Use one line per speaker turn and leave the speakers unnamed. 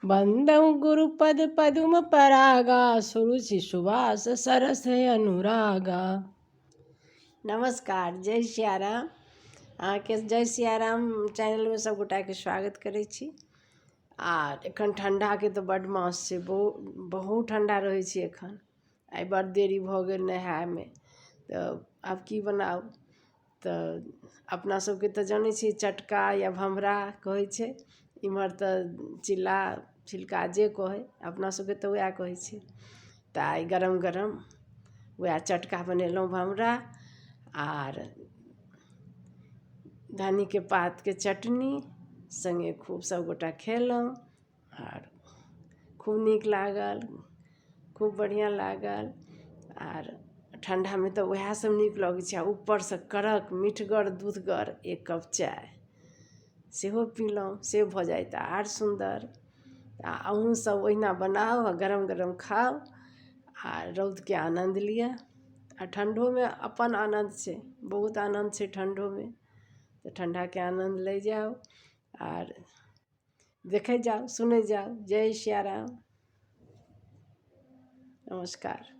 बंदहु गुरुपद पदुम परागा, सुरुचि सुवास सरस अनुरागा। नमस्कार, जय सियाराम। अहाँके जय सियाराम चैनलमे सभगोटाके स्वागत करै छी। आर एखन ठण्डाके तऽ बड्ड मास छै, बहुत ठण्डा रहै छै एखन। आइ बड्ड देरी भऽ गेल नहाइमे, तऽ आब की बनाउ? तऽ अपना सबके तऽ जनै छियै, चटका या भमरा कहै छै इम्हर, तऽ चिल्ला छिलका जे कहै, अपना सबके तऽ वएह कहै छै। तऽ आइ गरम गरम वएह चटका बनेलहुँ, भमरा आर धन्नीके पातके चटनी सङ्गे खूब सबगोटा खेलहुँ आर खूब नीक लागल, खूब बढ़िआँ लागल। आर ठण्डामे तऽ वएह सब नीक लगै छै। आओर उपरसँ कड़क मिठगर दुधगर एक कप चाय सेहो पीलहुँ, से भऽ जाइ तऽ आर सुन्दर। आओर अहूँ सब ओहिना बनाउ आओर गरम गरम खाउ आओर रौदके आनन्द लिअ। आओर ठण्डोमे अपन आनन्द छै, बहुत आनन्द छै ठण्डोमे, तऽ ठण्डाके आनन्द लै जाउ आर देखै जाउ, सुनै जाउ। जय सियाराम, नमस्कार।